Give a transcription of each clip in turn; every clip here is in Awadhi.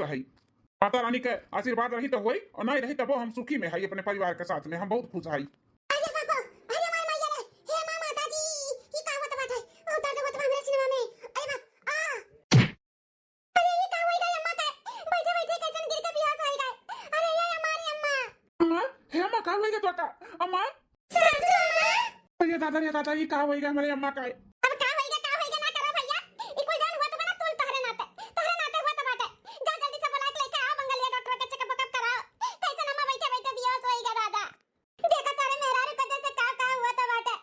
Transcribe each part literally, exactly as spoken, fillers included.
है। माता रानी के आशीर्वाद रही तो होई, और नहीं रही तबो हम सुखी में है, अपने परिवार के साथ में हम बहुत खुश है। अरे बाबा, अरे हमार मैया रे, हे माँ माता जी, ई का होत बाटे? ओ दर्द होत बा हमरे सीनवा में। अरे बाप, आ! अरे ई का होई गए अम्मा के? बैठे बैठे कैसन गिर के बेहोश होई गए। अरे ये हमारी अम्मा। अम्मा, हे अम्मा, का होई गए तोका? अम्मा? सासू अम्मा? अरे दादा रे दादा, ई का होई गए हमरे अम्मा का? अब का होई गए, का होई गए ना करो भैया। ई कुल जौन होत बा ना, कुल तोहरे नाते, तोहरे नाते होत बाटे। जा जल्दी से बुला के लेके आओ बंगलिया डॉक्टर के, चेकअप वेकअप कराओ। कैसन अम्मा बैठे बैठे बेहोश होई गए दादा। देखा तारे मेहरारू के जैसे का का हुआ था बाटे।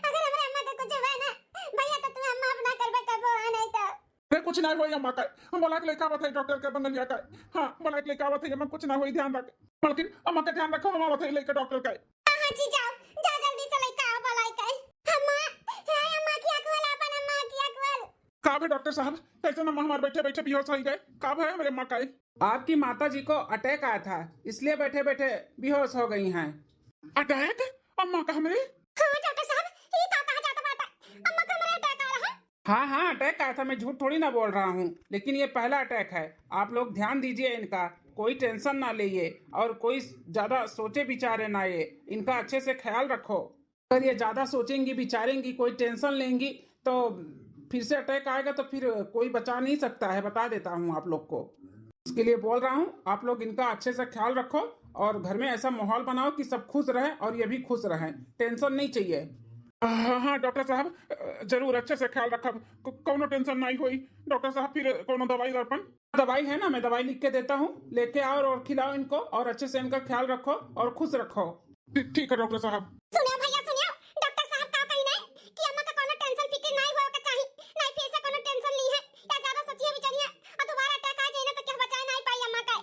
अगर हमरे अम्मा के कुछ हुआ ना भैया, तो तू अम्मा अपना करबे कबो आ नहीं तो। अरे कुछ ना होई अम्मा का, हम बुला के लेके आवत है डॉक्टर के बंगलिया का। हाँ, बुला के लेके आवत है अम्मा, कुछ ना होई, ध्यान रख। मलकिन, अम्मा का ध्यान रखो, हम आवत है लेके डॉक्टर का। हाँ, हाँ जी, जाओ, जा जल्दी से लेके आओ बुलाई के। अम्मा, हे अम्मा की अकुल, अपन अम्मा की अकुल। का भे डॉक्टर साहब, कैसे अम्मा हमार बैठे बैठे बेहोश होई गए? का भे हमरे अम्मा का? आपकी माता जी को अटैक आया था, इसलिए बैठे बैठे बेहोश हो गई हैं। अटैक? अम्मा का हमरे? हाँ डॉक्टर साहब, ये का कहा जाता बाटे? अम्मा का हमरे अटैक आ रहा है? हाँ हाँ, अटैक आया था, मैं झूठ थोड़ी ना बोल रहा हूँ, लेकिन ये पहला अटैक है। आप लोग ध्यान दीजिए इनका, कोई टेंशन ना लेइए और कोई ज्यादा सोचे विचारे ना, ये इनका अच्छे से ख्याल रखो। अगर ये ज्यादा सोचेंगी विचारेंगी, कोई टेंशन लेंगी तो फिर से अटैक आएगा, तो फिर कोई बचा नहीं सकता है, बता देता हूँ आप लोग को। इसके लिए बोल रहा हूँ, आप लोग इनका अच्छे से ख्याल रखो और घर में ऐसा माहौल बनाओ कि सब खुश रहें और ये भी खुश रहें, टेंशन नहीं चाहिए। हाँ हाँ डॉक्टर साहब, जरूर अच्छे से ख्याल रखब, को-, कौनो टेंशन नहीं होई। डॉक्टर साहब, फिर कौनो दवाई दर्पण? दवाई है ना, मैं दवाई लिख के देता हूँ, लेके आओ और खिलाओ इनको और अच्छे से इनका ख्याल रखो और खुश रखो। ठी-, ठीक है डॉक्टर साहब। सुनियो भैया सुनियो, डॉक्टर साहब का कही नहीं कि अम्मा का कोनो टेंशन फिकिर नहीं होवे के चाही, नहीं फिर से कोनो टेंशन ली है या ज्यादा सोचिए विचारिए और दोबारा अटैक आ जाए ना तो क्या बचाए नहीं पाई अम्मा का।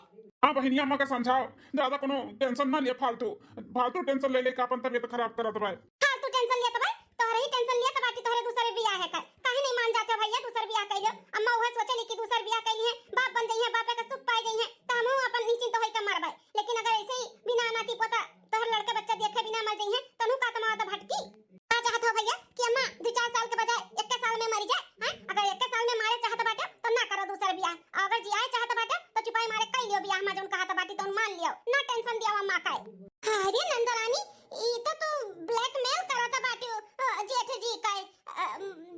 हाँ बहिनिया, अम्मा का समझाओ, ज्यादा कोनो टेंशन ना लिए फालतू, फालतू टेंशन ले लेके अपन तबीयत खराब करत बाय। फालतू टेंशन लेत बाय, तोहरे ही टेंशन लेत बाटी, तोहरे दूसरे बियाह है का? काहे नहीं मान जाते भैया, दूसर बियाह कइले। अम्मा उहे सोचे ली कि दूसर बियाह कइली है, बाप बन जाइए, बापे का सुख पाए जाइए, तो हमहू अपन निश्चिंत होई के मरबे। लेकिन अगर ऐसे ही बिना नाती पोता तोहर लड़के बच्चा देखे बिना मर जइहें, तनु का तमावा तो भटकी। का चाहत हो भैया कि अम्मा दो चार साल के बजाय एक साल में मरी जाए, हैं? अगर एक साल में मारे चाहत बाटे तो ना करो दूसर बियाह, और अगर जियाए चाहत बाटे तो चुपाई मारे कई लियो बियाह, अम्मा जौन कहत बाटी तौन मान लियो, ना टेंशन दियो अम्मा का। अरे नंदरानी, ई तो तू ब्लैकमेल करत बाटी, अ, जेठ जी का, अ,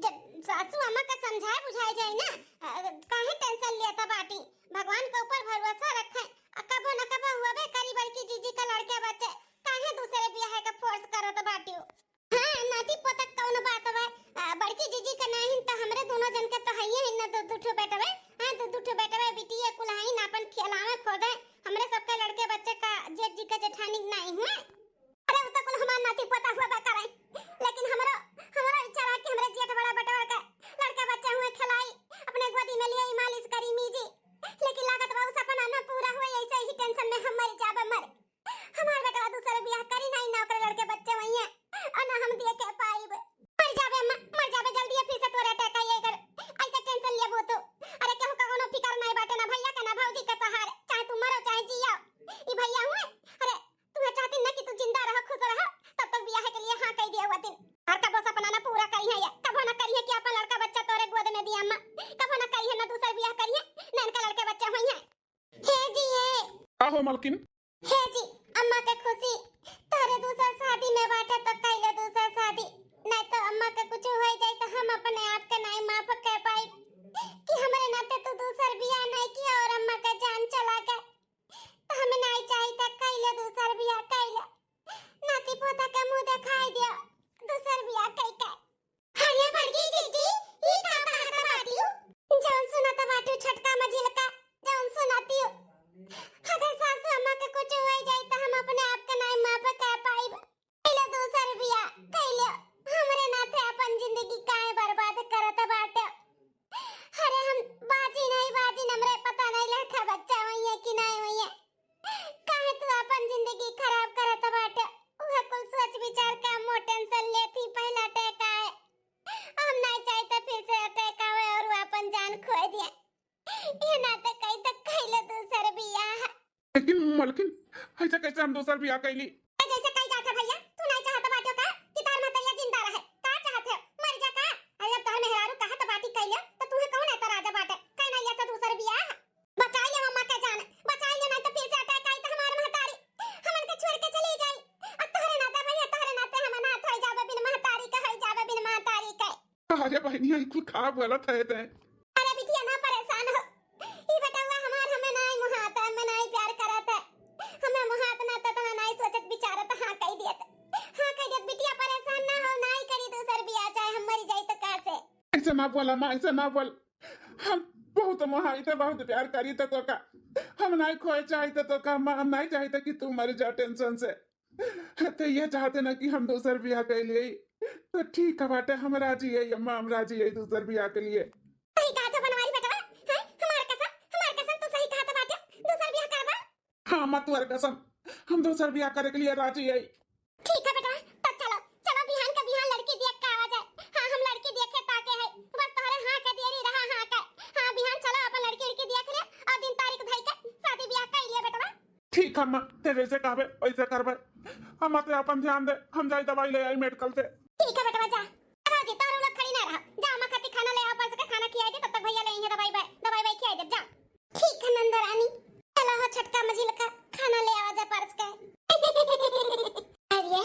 ज-, सासू अम्मा का समझाए बुझाए जाए ना, अ, काहे टेंशन लेत बाटी? भगवान के ऊपर भरोसा रखे, आ कबो न कबो हुआबे करी बड़की जीजी का लड़के बच्चे, काहे दूसरे बियाह के फोर्स करत बाटियो? हाँ, नाती पोतक कौन बात बा? आ, बड़की जीजी का नाहिन त हमरे दोनों जन के तो हइये है ना, दो दो ठो बेटवे। हाँ, दो दो ठो बेटवे बिटिये कुलहाइन अपन खिलावे खोदे, हमरे सबके लड़के बच्चे का जेठ जी का जेठानी नहीं हुए। अरे उ तो कुल हमार नाती पोता हुआ बा करे, लेकिन हमरो, हमरो इच्छा रहा कि हमरे जेठ बड़ा बेटवा के लड़के बच्चे हुए खिलाई, अपने गोदी में लिए मालिश करी मीजी, लेकिन लागत बा उ सपना न पूरा हुए, ऐसे ही टेंशन में हम मर जाबे मर। हमार बेटवा दूसर बियाह करी नहीं, ना ओकरे लड़के बच्चे हुई हैं और ना हम देखे पाइब। मर जाबे अम्मा, मर जाबे जल्दी, फिर से तोरे अटैक आई अगर ऐसे टेंशन लेबू तो। अरे केहू का कोनो फिकर नहीं बाटे, ना भैया का, ना भौजी का तोहार, चाहे तू मरो चाहे जियो। ई भैया हुए, अरे तू चाहती ना कि तू जिंदा रहो, खुश रहो, तब तक बियाह के लिए हाँ कह दिया हुआ दिन। और कबो सपना ना पूरा करी है ये, कबो ना करी है कि अपन लड़का बच्चा तोरे गोद में दिया अम्मा, कबो ना करी है, ना दूसर बियाह करी है, ना इनका लड़के बच्चे हुई हैं। हे जी हे। का हो मलकिन? हे जी, अम्मा के खुशी तोरे दूसर शादी में बाटे तो कैले दूसर शादी, नहीं तो अम्मा के कुछ हो जाए तो हम अपने आप के नहीं माफ कर पाई कि हमरे नाते तू दूसर बियाह नहीं किया और अम्मा का जान चला गए। तो हमें नहीं चाहिए था कैले दूसर बियाह कैले। नाती पोता के मुंह दिखाई दिया दूसर बियाह कई के। अरे बड़की जीजी, ई का कहत बाटियो? जौन सुनत बाटियो छोटका मझिलका, जौन सुनतियो। अगर सासू अम्मा के कुछ हो जाए तो हम अपने आप के नहीं माफ कर पाइब। कैले दूसर बियाह, कैले हमरे नाते अपन जिंदगी काहे बर्बाद करत बाटे? अरे हम बाजी नहीं बाजी, हमरे पता नहीं लड़का बच्चा हुई है कि नहीं हुई है। काहे तू अपन जिंदगी खराब करत बाटे? उहे कुल सोच विचार के हम टेंशन लेती, पहला अटैक आए। हम नहीं चाहते फिर से अटैक आवे और वो अपन जान खो दिए। ये ना तो कहीं तो कैले दूसर बियाह। लेकिन मलकिन, ऐसे कैसे हम दूसर बियाह कैली? जैसे कही जात है भैया, तू नहीं चाहत बाटे का कि तार महतरिया जिंदा रहे? का चाहत है? मर जा का? अरे जब तोहर मेहरारू कहत बाटी कैले, तो तुहे कौन एतराज बाटे? कह नहीं लेता दूसर बियाह? बचा ले अम्मा के अरे बहनिया, ई कुल का बोलत है ते? अरे बिटिया, ना परेशान हो। ई बेटवा हमार हमें नाई मुहात, हमें नाई प्यार करत है। हमें मुहात ना त तना नाई सोचत विचारत हाँ कह दियत। हाँ कह दियत बिटिया, परेशान ना हो, नाई करी दूसर बियाह, चाहे हम मरी जाई त का से। ऐसे ना बोला माँ, ऐसे ना बोल। हम बहुत मोहाई थे, बहुत प्यार करी थे तोका। हम नाई खोए चाही थे तोका माँ, हम नाई चाही थे कि तू मर जा टेंशन से। तो ये चाहते ना कि हम दूसर बियाह कर लिए। तो ठीक है बाटे, हम राजी है अम्मा, हम राजी है दूसर बियाह के लिए। सही कहा था बनवारी बेटवा, हैं? हमार कसम, हमार कसम, तू सही कहा था बाटे, दूसर बियाह करबा। हाँ अम्मा, तुअर कसम, हम दूसर बियाह करे के लिए राजी है। ठीक है बेटवा, तब चलो, चलो बिहान का बिहान लड़की देख के आवा जाए। हाँ, हम लड़की देखे ताके है, बस तोहरे हाँ के देरी रहा, हाँ के। हाँ, बिहान चलो अपन लड़की उड़की देख ले और दिन तारीख धई के शादी बियाह कर लिए बेटवा। ठीक है अम्मा, ते जैसे कहबे वैसे करबे। अम्मा ते अपन ध्यान दे, हम जाई दवाई ले आई मेडिकल से। ठीक है बेटवा, जा। रहो जी, तोहरे लोग खड़ी ना रहो, जा अम्मा खातिर खाना ले आओ, परस के खाना खियाई दे, तब तक भैया ले आएंगे दवाई बे-, दवाई बे खियाई दे, जा। ठीक है नंदरानी, चलो हो छोटका मझिलका, खाना ले आवा जा परस के। अरे,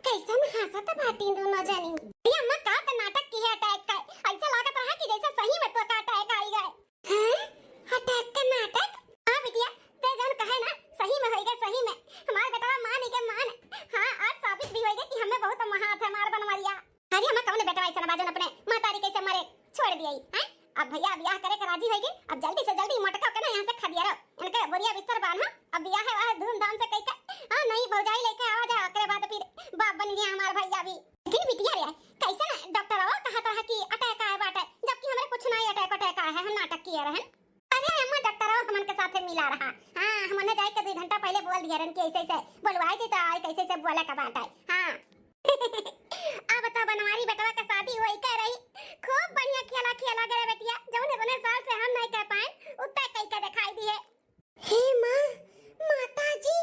कैसन हंसत बाटी दोनों जनी। अरे अम्मा, का त नाटक की है अटैक का? ऐसा लागत रहा कि जैसे सही में तो का अटैक आई गए। हैं? अटैक का नाटक? हाँ बिटिया, ते जौन कहे ना, सही में होई गए, सही में। हमार बेटवा मान ही के मान। हाँ, आज साबित भी होई गए कि हमें बहुत महात है हमार बनवरिया। अरे हमें कौन बेटवा ऐसा बा जौन अपने महतारी कैसे मरे छोड़ दिए, हैं? अब भैया बियाह करे के राजी होई गए, अब जल्दी से जल्दी मोटका के ना यहाँ से खदिया रहो। इनके बोरिया बिस्तर बांधा, अब बियाह है वह धूमधाम से कई के, हाँ, नई भौजाई लेके आवा जा, ओकरे बाद फिर बाप बन गया हमार भैया भी। लेकिन बिटिया रे, कैसे ना डॉक्टर और कहा था कि अटैक आए बाटे, जबकि हमरे कुछ ना अटैक अटैक आए है, हम नाटक किए रहन। अरे अम्मा, डॉक्टर और हमन के साथे मिला रहा। हाँ, हमने जाए के दो घंटा पहले बोल दिया रहन कि ऐसे ऐसे बोलवाए जी तो आए, कैसे ऐसे बोले का बात है। हाँ। अब तो बनवारी बेटवा का शादी होई के रही। खूब बढ़िया खेला खेला गए बेटिया, जौन इतने साल से हम नहीं कर पाए, उतना कई के दिखाई दिए। हे माँ, माता जी,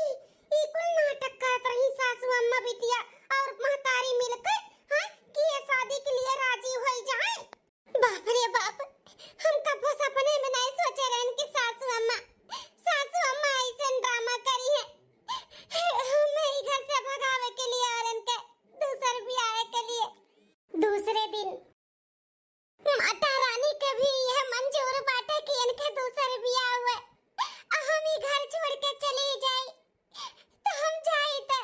ई कुल नाटक करत रही सासू अम्मा बिटिया और महतारी मिलकर, हाँ, कि ये शादी के लिए राजी होई जाए। बाप रे बाप, हम कबो सपने में नहीं सोचे रहन कि सासू अम्मा, सासू अम्मा ऐसन ड्रामा करी है। हमें ई घर से भगावे के लिए और इनके दूसर बियाह के लिए। दूसरे दिन माता रानी के भी यह मंजूर बाटे कि इनके दूसर बियाह हुए, आ हम ई घर छोड़ के चली जाई। तो हम जाई त,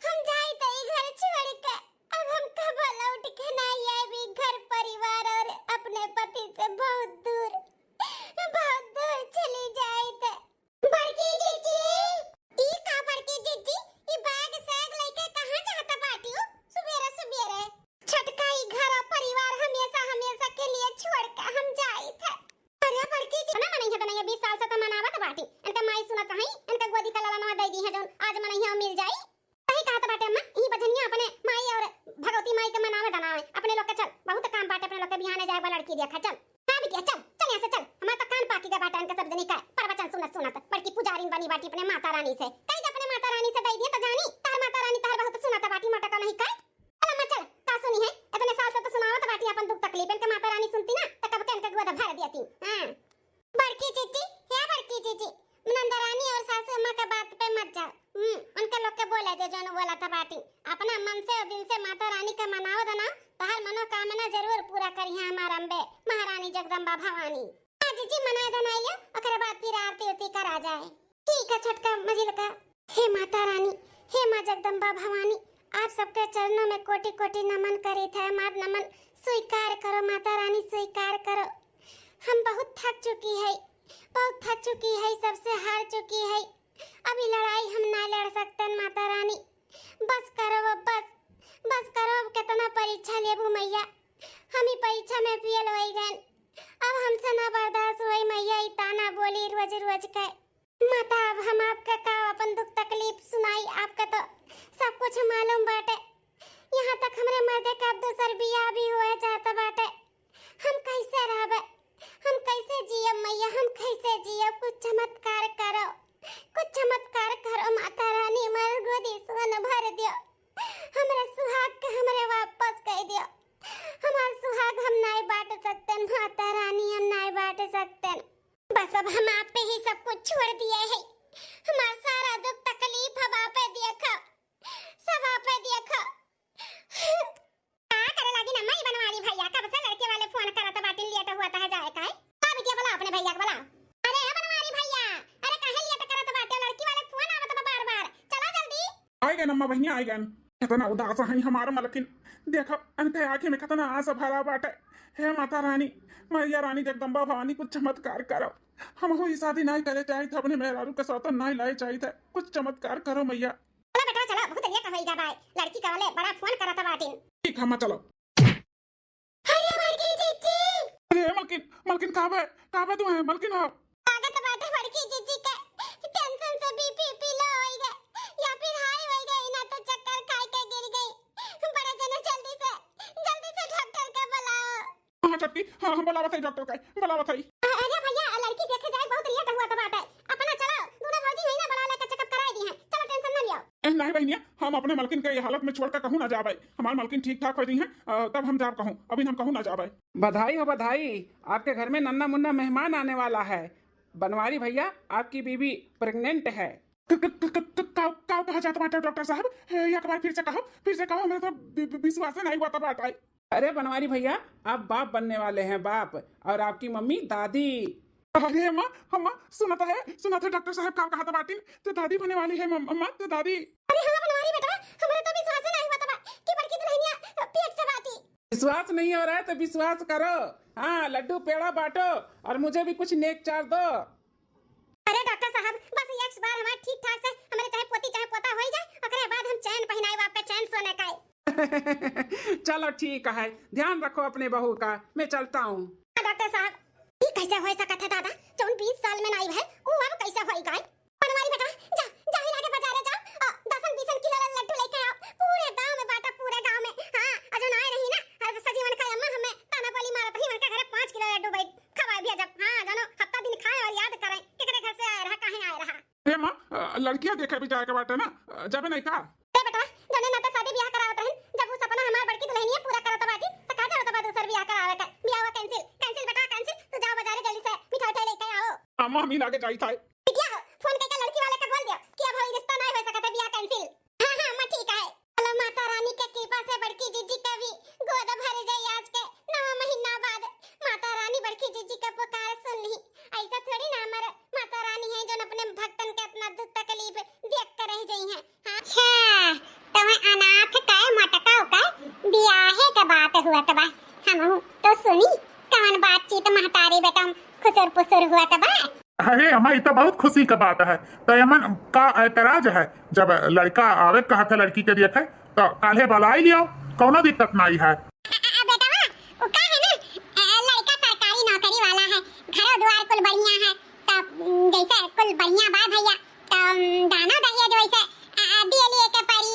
हम जाई त ई घर छोड़ के अब हम कबो लौट के ना आएब। ई घर परिवार और अपने पति से बहुत दूर, बहुत दूर चली जाई त। बड़की जीजी, ई का बड़की जीजी, ई बैग सैग लेके कहाँ जात बाटियो सुबेरे सुबेरे? छोटका, ई घर और परिवार हमेशा हमेशा के लिए छोड़ के हम जाई थे। अरे बड़की जी, ना मनई है तो नहीं है, बीस साल से तो मनावत बाटी। इनके माई सुनत हई, इनके गोदी का ललनवा दे दी है जौन आज मनई है मिल जाई। सही कहत बाटे अम्मा, ई बजनिया अपने माई और भगवती माई के मनावे दनावे। अपने लोग के चल, बहुत काम बाटे अपने लोग के, बिहाने जाए बा लड़की देखा, चल। हाँ बिटिया, चल, चल यहाँ से चल, हमार तो कान पाकी गए बाटे इनके सब जनी का प्रवचन सुनत सुनत। बड़की पुजारिन बनी बाटी अपने माता रानी से, कह दे अपने माता रानी से दे दिए तो जानी, तार माता रानी तार बहुत सुनत बाटी, मोटका नहीं का। चल अम्मा चल, का सुनी है, इतने साल से तो सुनावत बाटी अपन दुख तकलीफ, इनके माता रानी सुनती ना तो कब के इनके गोद भर देती। हाँ। बड़की जीजी, हे बड़की जीजी, नंदरानी और सासू अम्मा के बात पे मत जाओ। हम्म, उनके लोग के बोले दे जौन बोला था बाटी। अपना मन से और दिल से माता रानी के मनाओ दना, तहार मनोकामना जरूर पूरा करिहे हमार अम्बे, महारानी जगदम्बा भवानी। हाँ जीजी, मनाए दना आइयो, ओकरे बाद फिर आरती उरती करा जाए। ठीक है छोटका मझिलका। हे माता रानी, हे माँ जगदम्बा भवानी, आप सबके चरणों में कोटि कोटि नमन करी थे, हमार नमन स्वीकार करो माता रानी, स्वीकार करो। हम बहुत थक चुकी है, बहुत थक चुकी है, सबसे हार चुकी है। अब ई लड़ाई हम ना लड़ सकतन माता रानी, बस करो अब, बस, बस करो अब, कितना परीक्षा लेबू मैया, हम ई परीक्षा में फेल होई गन, अब हमसे ना बर्दाश्त होई मैया, ई ताना बोली रोज रोज के। माता, अब हम आपका का अपन दुख तकलीफ सुनाई, आपका तो सब कुछ मालूम बाटे। यहाँ तक हमरे मर्दे का अब दूसर बियाह भी हुए जात बाटे। हम कैसे रहबे, हम कैसे जियब मैया, हम कैसे जियब? कुछ चमत्कार करो, कुछ चमत्कार करो माता रानी, हमार गोदी सोन भर दियो, हमरे सुहाग के हमरे वापस कर दियो। हमार सुहाग हम नाई बांट सकतन माता रानी, हम नाई बांट सकतन। बस अब हम आप पे ही सब कुछ छोड़ दिए है। हमार सारा दुख तकलीफ अब आप पे देखो, सब आप पे देखो। का करे लागी ना माई बनवारी भैया, कब से आइ गएन अम्मा बहिनिया, आइ गएन। कितना उदास है हमार मलकिन। देखो, अनके आँखी में कितना आस भरा बाटे। हे माता रानी, मैया रानी जगदम्बा भवानी, कुछ चमत्कार करो। हमहू ई शादी नाहीं करे चाहित है, अपने मेहरारू के सौतन नाहीं लाए चाहित है। कुछ चमत्कार करो मैया। चलो बेटा, चलो, बहुत लेट होइगा बाय। लड़की का वाले बड़ा फोन करत बाटिन। ठीक है, अम्मा, चलो। अरे बड़की जीजी। अरे मलकिन, मलकिन का बे, का बे तू है मलकिन हो? लागत बाटे बड़की जीजी के टेंशन से बीपी पी लो होई गए या फिर हाई होई गए, ना तो चक्कर खाए के गिर गई। बड़े जने जल्दी से, जल्दी से डॉक्टर के बुलाओ। हाँ छोटकी, हाँ हम बुलावत है डॉक्टर के, बुलावत है। अरे भैया, लड़की देखे जाए बहुत लेट हुआ तो बाटे। अपना चलो, दोनों भौजी है ना, बुला लेके चेकअप कराए दी हैं। चलो टेंशन ना लियो। ए, नहीं बहनिया, हम अपने मलकिन के ये हालत में छोड़ के कहूँ ना जाबे। हमार मलकिन ठीक ठाक हो जाई हैं, अ, तब हम जाब कहूँ, अभी हम कहूँ ना जाबे। बधाई हो बधाई, आपके घर में नन्ना मुन्ना मेहमान आने वाला है। बनवारी भैया, आपकी बीबी प्रेग्नेंट है। क-, क-, क-, क-, क-, का, का कहा जाता बाटे डॉक्टर साहब? ए, एक बार फिर से कहो, फिर से कहो, हमरा तो वि-, वि-, विश्वास नहीं हुआ था बाटे। अरे बनवारी भैया, आप बाप बनने वाले हैं, बाप, और आपकी मम्मी दादी। अरे अम्मा, अम्मा, सुनत है, सुनत है डॉक्टर साहब का कहत बाटिन, तू दादी बने वाली है मम-, अम्मा, तू दादी। अरे हाँ बनवारी बेटवा, हमरा तो विश्वास नहीं होत बा कि बड़की दुल्हनिया पेट से बाटी। विश्वास नहीं हो रहा है तो विश्वास करो। हाँ, लड्डू पेड़ा बांटो और मुझे भी कुछ नेक चार दो। अरे डॉक्टर साहब, बस एक बार हमारे ठीक ठाक से, हमारे चाहे पोती चाहे पोता होई जाए, ओकरे बाद हम चैन पहिनाई आपका, चैन सोने का है। चलो ठीक है, ध्यान रखो अपने बहू का, मैं चलता हूँ। हाँ, डॉक्टर साहब, ई कैसे होई सकत है दादा, जौन बीस साल में नाई भय, ऊ अब कैसे होई गए? बनवारी बेटा, जा, जा ही लागे बाजारे जा, अ, दसन बीसन किलो लड्डू लेके आओ, पूरे गांव में बांटा, पूरे गांव में। हाँ, अ, जौन आए रही ना, अ, सजीवन का अम्मा हमें ताना बोली मारत रही, उनके घरे पाँच किलो लड्डू बैठ खवाए भी जब। हाँ, जानो, हफ्ता दिन खाए और याद करें, केकरे घर से आए रहा, काहे आए रहा। ए माँ, अ, लड़किया देखे भी जाए के बाटे ना, अ, जाबे नहीं का? ए बेटा, जौने नाते शादी ब्याह करावत रहन, जब वो सपना हमार बड़की दुल्हनिया पूरा करत बाटी, त का जरूरत बा दूसर ब्याह करावे के? ब्याह हुआ कैंसिल, कैंसिल बेटा, कैंसिल। तू जाओ बाजारे जल्दी से मिठाई उठाई लेके आओ। अम्मा, हम ही लागे जाई था। बिटिया हो, फोन करके लड़की वाले का बोल दियो कि अब हई रिश्ता नहीं हो सकत है, ब्याह कैंसिल। हाँ, हाँ, अम्मा, ठीक है। चलो, माता रानी के कृपा से बड़की जीजी का भी गोद भर जाई आज के नवा महीना बाद। माता रानी बड़की जीजी का पुकार सुन ली। ऐसा थोड़ी ना हमारे माता रानी है जो अपने भक्तन के इतना दुख तकलीफ देख कर रह गई हैं। हाँ। अच्छा, तुम्हें अनाथ का मटका का बियाहे के बात हुआ तबा, हम तो सुनी कौन बातचीत महतारी बेटा खुसुर पुसुर हुआ तबा। अरे अम्मा, ई तो बहुत खुशी का बात है। तो एमन का एतराज है? जब लड़का आवे कहा था लड़की के देखे, तो काल्हे बुलाई लियो, कौनो दिक्कत नहीं है। अ, अ, बेटवा, वो का है ना, अ, लड़का सरकारी नौकरी वाला है, घरो द्वार कुल बढ़िया है, तो, उम, जैसे कुल बढ़िया बा भैया, तो, उम, दानो दहेज वैसे, अ, अ, दिए लिए के पड़ी।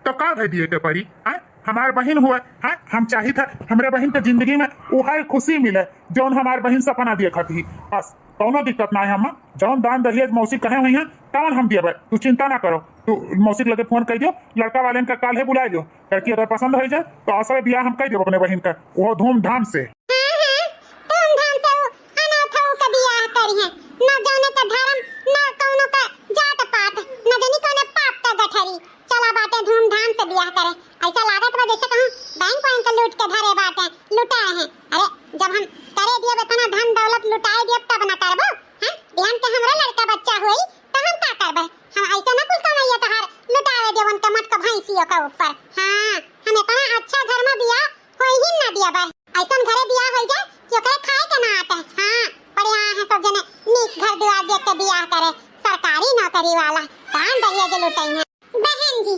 तो का भे दिए के पड़ी? हैं? हमार बहिन हुए, हैं? हम चाहित है हमरे बहिन के जिंदगी में वो हर खुशी मिले जौन हमार बहिन सपना देखत ही। बस कौनो दिक्कत ना है अम्मा, जौन दान दहेज मौसी कहे हुई हैं तौन हम दियबे, तू चिंता ना करो। तू मौसी के लगे फोन कर दियो, लड़का वाले का काल्हे बुला लियो, लड़की अगर पसंद हो जाए तो असरे बियाह हम कर देब अपने बहिन का, वो धूमधाम से। हाँ, हाँ, धूमधाम से वो अनाथऊ का बियाह करी है, ना जाने का धर्म, ना कौनो का जात पात, ना जाने कौने पाप का गठरी। चला बाटे धूमधाम से बियाह करे। ऐसा लागत बा जैसे कहूँ बैंक वैंक लूट के धरे बाटे, लुटाए हैं। अरे जब हम करे दियब इतना धन दौलत लुटाए दियब तब न करबो, हैं? बिहान के हमरो लड़का बच्चा होई तो हम का करबे? हम ऐसे न कुल कमाइए तहार लुटाए दियब उनके मटको भैंसियों के ऊपर। हाँ, हम इतना अच्छा घर में बियाह होई ही ना दियबे। ऐसन घरे बियाह होई जाए कि ओकरे खाए के ना आटे। हाँ, बढ़िया है सब जने नीक घर दुआर देख के बियाह करे, सरकारी नौकरी वाला, दान दहेज लुटई है। बहन जी,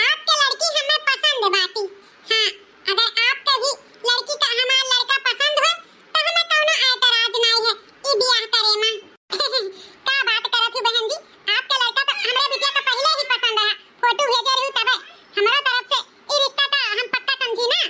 आपके लड़की हमें पसंद बाटी। हाँ, अगर आपके भी लड़की का हमार लड़का पसंद हो, तो हमें कौनो एतराज नाई है ई बियाह करे में। का बात करत हूँ बहन जी, आपके लड़का तो हमरे बिटिया का पहले ही पसंद रहा, फोटो भेजे रहू तबे। हमरा तरफ से ई रिश्ता तो हम पक्का समझी ना।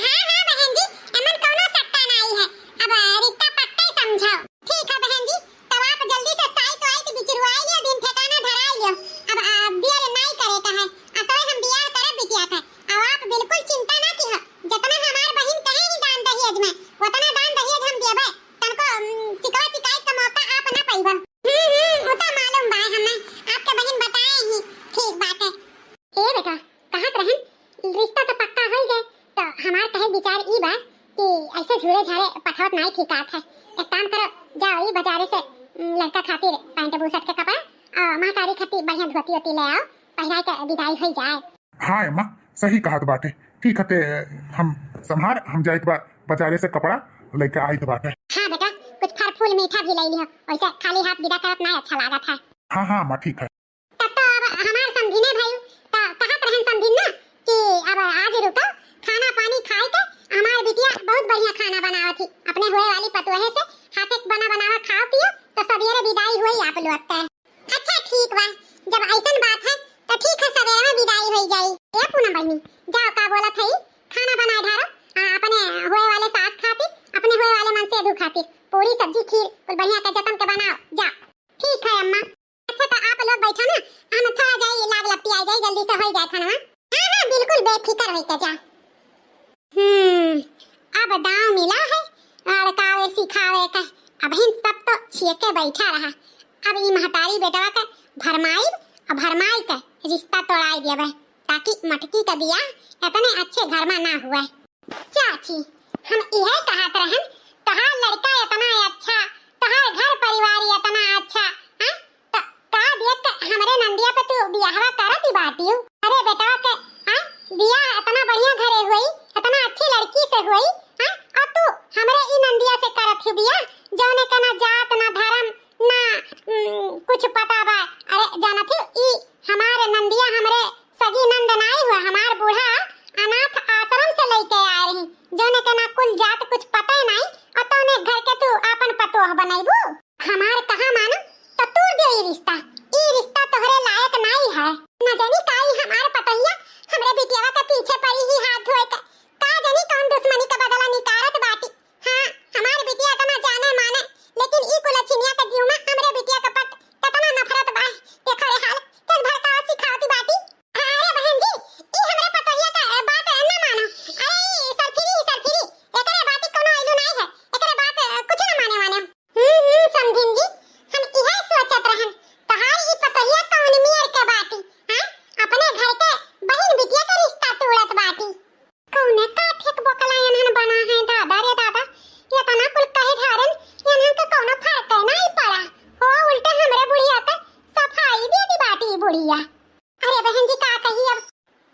हाँ, हाँ बहन जी, एमन कौनो शक्का नाई है, अब रिश्ता पक्का ही समझो। ठीक है बहन जी, तब आप जल्दी से साइत वाइत बिचरुआई लियो, दिन ठिकाना धराई लियो। अब, आ, देर नाई करे का है, असोए हम बियाह करब बिटिया के। अब आप बिल्कुल चिंता ना किहो, जितना हमार बहिन कहे ही दान दहेज में, उतना दान दहेज हम देबे। तनको, उम, शिकवा शिकायत का मौका आप ना पाइबो। हम्म, हम्म, वो तो मालूम बा हमें, आपके बहिन बताए ही। ठीक बात है। ए बेटा, कहत रहन, रिश्ता तो पक्का हो ही गए, तो हमार कहे विचार ई बा कि ऐसे झूरे झारे पठावत नाई ठीक आत है। एक काम करो, जाओ ई बाजारे से, उम, लड़का खातिर पैंट बुशर्ट के कपड़ा और महतारी खातिर बढ़िया धोती ओती ले आओ। पहिराइ के विदाई होइ जाए। हाँ अम्मा, सही कहत बाटे। ठीक हटे, हम सम्हार, हम जाइत बा बजारे से कपड़ा लइके आइत बाटे। हाँ बेटा, कुछ फल फूल मीठा भी लइ लिहो, वैसे खाली हाथ विदा करत ना अच्छा लागत है। हाँ हाँ अम्मा, ठीक है। तब तो अब हमार समधिने भइउ, त कहत रहन समधिन ना कि अब आज रुको, खाना पानी खाए के, हमार बिटिया बहुत बढ़िया खाना बनावत ही, अपने हुए वाली पतोहे से हाथे के बना बनावा खाओ पियो, तो सबेरे विदाई हुई आप लोग के। अच्छा ठीक बा, जब ऐसन बात है तो ठीक है, सबेरे में विदाई होई जाई। ए पूनम बहिनी, जाओ का बोलत है, खाना बनाए ढारो, आ, अपने हुए वाले सास खातिर, अपने हुए वाले मनसेधू खातिर पूरी सब्जी खीर कुल बढ़िया के जतन के बनाओ, जाओ। ठीक है अम्मा। अच्छा तो आप लोग बैठा ना, हम थोड़ा जाई लाग लपटी आई जाई, जल्दी से होई जाए खाना। हाँ हाँ बिल्कुल बेफिक्र होई के जा। हम्म, अब दांव मिला है लड़कावे सिखावे का। अबहिन सब तो छियके बैठा रहा, अब ई महतारी बेटवा के भरमाइब, अब भरमाई के रिश्ता तोड़ाई देबे, ताकि मटकी का बियाह इतने अच्छे घर में ना हुए। चाची, हम इहे कहत रहन, तोहार लड़का इतना अच्छा, तोहार घर परिवार इतना अच्छा, हैं? त का देख के हमरे नंदिया पे तू बियाहवा करत ही बाटियो? अरे बेटवा के, हाँ, बियाह इतना बढ़िया घरे हुई, इतना अच्छी लड़की से हुई, हाँ, और तू हमरे ई नंदिया से करत ही बियाह, जौने का ना जात, ना धर्म, ना, उम, कुछ पता बा। अरे जानत ही, ई हमारे नंदिया हमरे सगी नंद नाई हुआ, हमार बूढ़ा अनाथ आश्रम से लइके आए रही, जौने का ना कुल जात कुछ पता ही नाई, और तौने घर के तू आपन पतोह बनैबू। हमार कहा मानो तो तूर दे ई रिश्ता, ई रिश्ता तोहरे लायक नाई है। न जानी का ई हमार पतोहिया हमरे बिटियावा के पीछे पड़ी ही हाथ धोए के। का जानी कौन दुश्मनी का बदला निकारत बाटी। हाँ, हमार बिटिया इतना जाने माने, लेकिन ई कुलछिनिया के जीव में हमरे बिटिया के प्रति कितना नफरत बा। देखो रे हाल, कस भड़कावा सिखावती बाटी। अरे बहन जी, ई हमरे पतोहिया का, अ, बात, अ, न मानो। अरे ई सरफिरी, सरफिरी, एकरे बात कोनो आइलू नाई है, एकरे बात, अ, कुछ न माने वाने। हम्म, हम्म, समधिन जी, हम इहे सोचत रहन, तहार ई पतोहिया कौन मियर के बाटी, हाँ? अपने घर के बहिन बिटिया के रिश्ता तोड़त बाटी। कौने काठे के बोकला एनहन बना है, दादा रे दादा, एतना कुल कहे ढारेन, एनहन के कौनो फर्क नाई पड़ा। हो, उल्टे हमरे बुढ़िया के सफाई दे दी बाटी बुढ़िया। अरे बहन जी, का कही अब?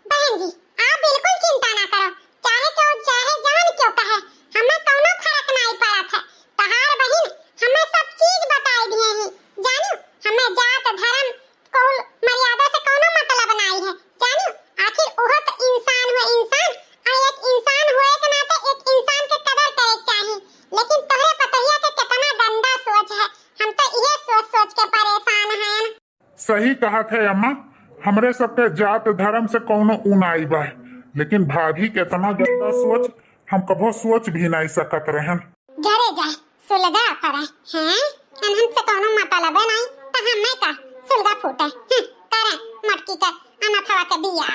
बहन जी, आप बिल्कुल चिंता ना करो, चाहे क्यों, चाहे जवन क्यों कहे, हमें कौनो फर्क नाई पड़त है। तहार बहिन हमें सब चीज बताई दिए ही, जानू, हमें जात, धर्म, कौन मर्यादा से कौनो मतलब नाई है, जानू। आखिर उहो तो इंसान हुए, इंसान, आ एक इंसान हुए के नाते एक इंसान के कदर करे के चाही। लेकिन तोहरे पतोहिया के कितना गंदा सोच है, हम तो इहे सोच सोच के परेशान हैं। सही कहत है अम्मा, हमरे सबके जात धर्म से कौनो ऊ नाई बा, लेकिन भाभी के इतना गंदा सोच हम कभो सोच भी नाई सकत रहन। जरे जाए, सुलगा पड़े हैं, एनहन से कौनो मतलब नाई, त हमें का सुलगा फूटे, हम्म, करे मटकी के अनथवा के बियाह।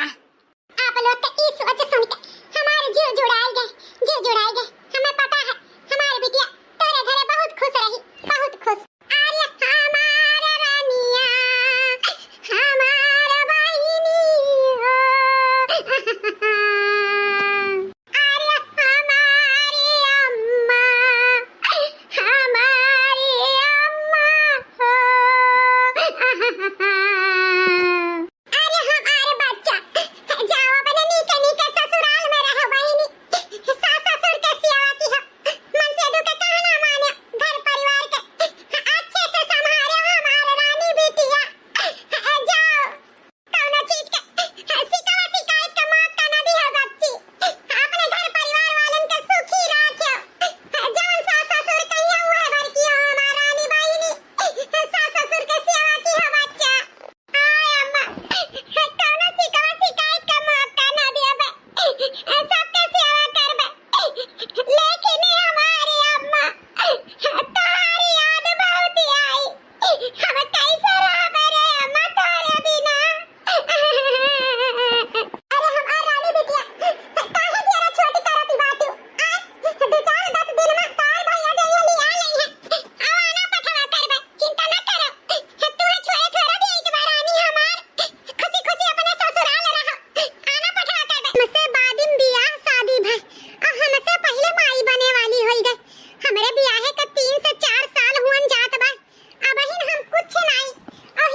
आप लोग के ई सोच सुन के हमार जीव जुड़ाई गए, जीव जुड़ाई गए। हमें पता है हमार बिटिया तोरे घरे बहुत खुश रही, बहुत खुश। अरे हमार रानिया, हमार बहिनी हो। अरे हमारी अम्मा, हमारी अम्मा हो। अरे हमार बच्चा, जाओ अपने नीके नीके ससुराल में रहो बहिनी। सास ससुर के सेवा किहो, मनसेधू के कहना माने, घर परिवार के अच्छे से संभालो हमार रानी बिटिया। जाओ, कौनो चीज के शिकवा शिकायत के मौका न दिहो बच्ची। अपने घर परिवार वालन के सुखी राखियो। जौन सास ससुर कहियो उहे भर किहो हमार रानी बहिनी। सास ससुर के सेवा किहो बच्चा। आय अम्मा, कौनो शिकवा शिकायत का मौका ना देबे। सबके सेवा करबे। लेकिन हमारी अम्मा, तोहरी याद बहुत आई। हम कैसे रहबे रे अम्मा तोहरे बिना? अरे हमार रानी बिटिया, काहे जियरा छोटी करती बाटू? आ, दो चार दस दिन में तोहर भैया जइहे लिया लइहे। अब आना पठवा करबे, चिंता ना करो। तू छोड़े थोड़ा दे एक बार रानी हमार। खुशी खुशी अपने ससुराल रहो। आना पठवा करबे। हमसे बादिन बियाह शादी भय, और हमसे पहले माई बने वाली होई गए। हमरे बियाहे के तीन से चार साल हुअन जात बा। अबहिन हम कुछ नाई, और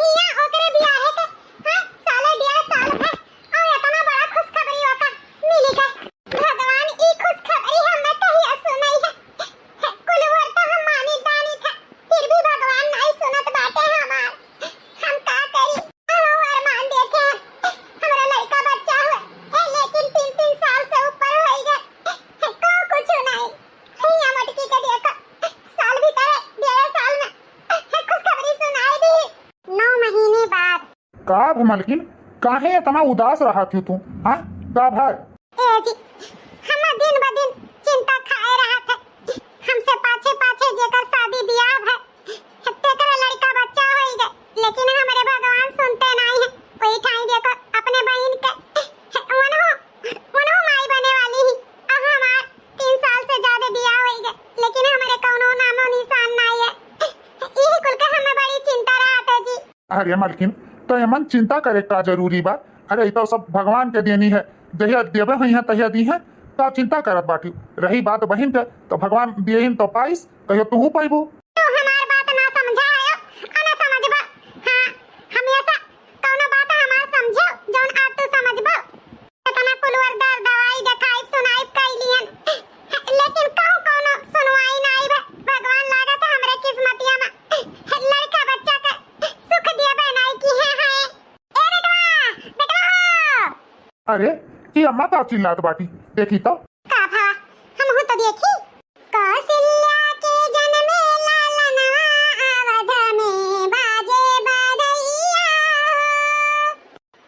का भा मलकिन, काहे इतना उदास रहत हो तू? हाँ, का भा? ए जी, हम दिन ब दिन चिंता खाए रहत है। हमसे पाछे पाछे जेकर शादी बियाह है, तेकर लड़का बच्चा होई गए, लेकिन हमरे भगवान सुनते नाई है। वही ठाई देखो अपने बहिन के, उनहु, उनहु माई बने वाली ही। आ हमार तीन साल से ज्यादा बियाह होई गए, लेकिन हमरे कौनो नामो निशान नाई है। यही कुल के हमें बड़ी चिंता रहत है जी। अरे मलकिन, तो एमन चिंता करे का जरूरी बा? अरे, ई तो सब भगवान के देनी है, जहिया देवे हुई है, तहिया दी है, का चिंता करत बाटी? रही बात बहिन के, तो भगवान दिए तो पाइस, कहियो तू पाइबू। तू हमार बात ना समझा है, आ ना समझबा। हाँ, हमेशा कौनो बात हमार समझो, जौन आज तू समझबो। इतना कुलवर दर दवाई देखाई सुनाई कई लियन, लेकिन कहूँ कौनो सुनवाई नाई बा। भगवान लागत है हमरे किस्मतिया में लड़का बच्चा का सुख दिया बनाई की है, है। ए बेटवा, बेटवा हो। अरे, ये अम्मा का चिल्लात बाटी? देखी तो। का भा, हमहू तो देखी। कौशल्या के जन्मे लालनवा अवध में बाजे बधैया हो।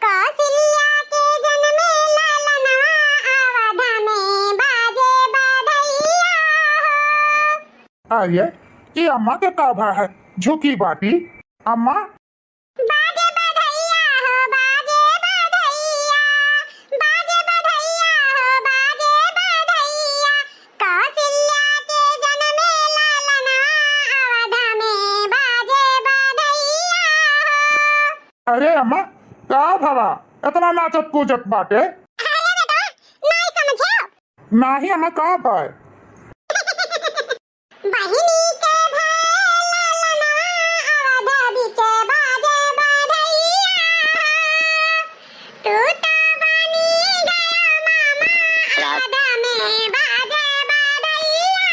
कौशल्या के जन्मे लालनवा अवध में बाजे बधैया हो। अरे, ये अम्मा के का भा है? झुकी बाटी। अम्मा। बाजे बधैया हो, बाजे बधैया, बाजे बधैया हो, बाजे बधैया। कौशल्या के जन्मे लालनवा अवध में बाजे बधैया हो। अरे अम्मा, का भवा इतना नाचत कूदत बाटे? अरे बेटा, नहीं समझो? नाही अम्मा, का बाय? बहिनी के भए लालनवा अवध बिचे बाजे बधैया। तू तो बनी गया मामा अवध में बाजे बधैया।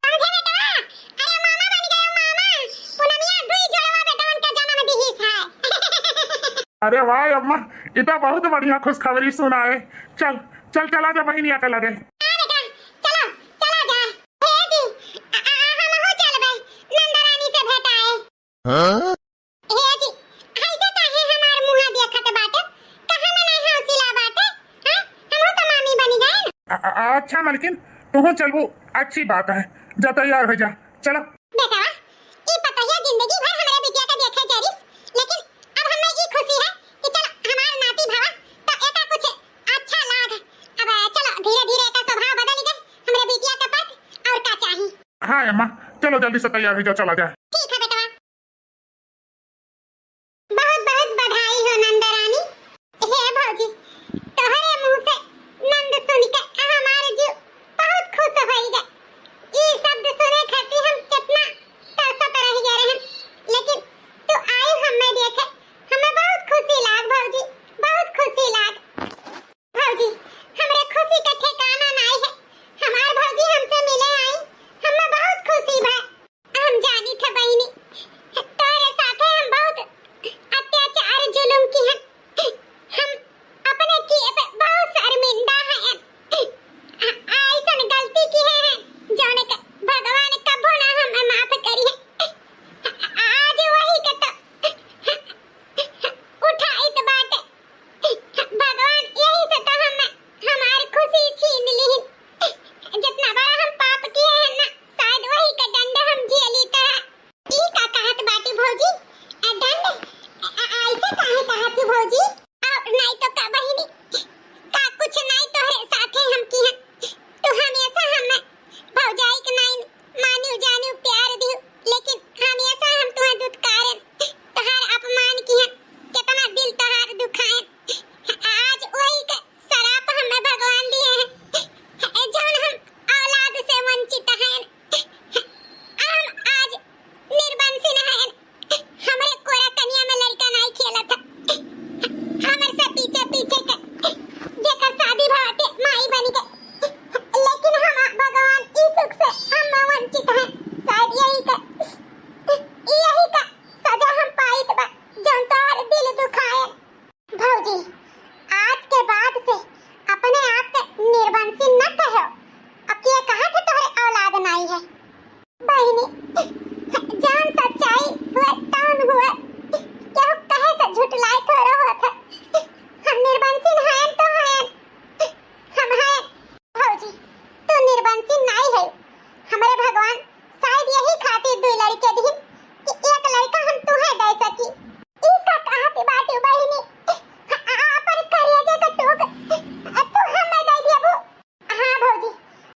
समझे बेटवा? अरे मामा बन गया मामा। पूनमिया दुई जोड़वा बेटवन के जन्म दिहिस है। अरे वाह अम्मा, ई तो बहुत बढ़िया खुशखबरी सुनाए। चल, चल, चला जा बहिनिया, चला जा। हाँ बेटा, चलो, चला जा। हे जी, आ, आ, आ, हमहू चलबे, नंदरानी से भेंटाए। हाँ? हे जी, ऐसे काहे हमार मुँह देखत बाटे? कहाँ में नहीं हौसला बाटे? हाँ? हमहू तो मामी बनी गए ना। आ, आ, अच्छा मलकिन, तुहू चलबू, अच्छी बात है। जा तैयार हो जा, चलो। बेटवा, ई पतोहिया जिंदगी भर हमरे बिटिया के देखे जरिस, लेकिन अब हमें ई खुशी है कि चल हमार नाती भवा तो एका कुछ अच्छा लाग। अब चलो धीरे धीरे एका स्वभाव बदल गए हमरे बिटिया के प्रति, और का चाही? हाँ अम्मा, चलो जल्दी से तैयार हो जाओ, चला जाए।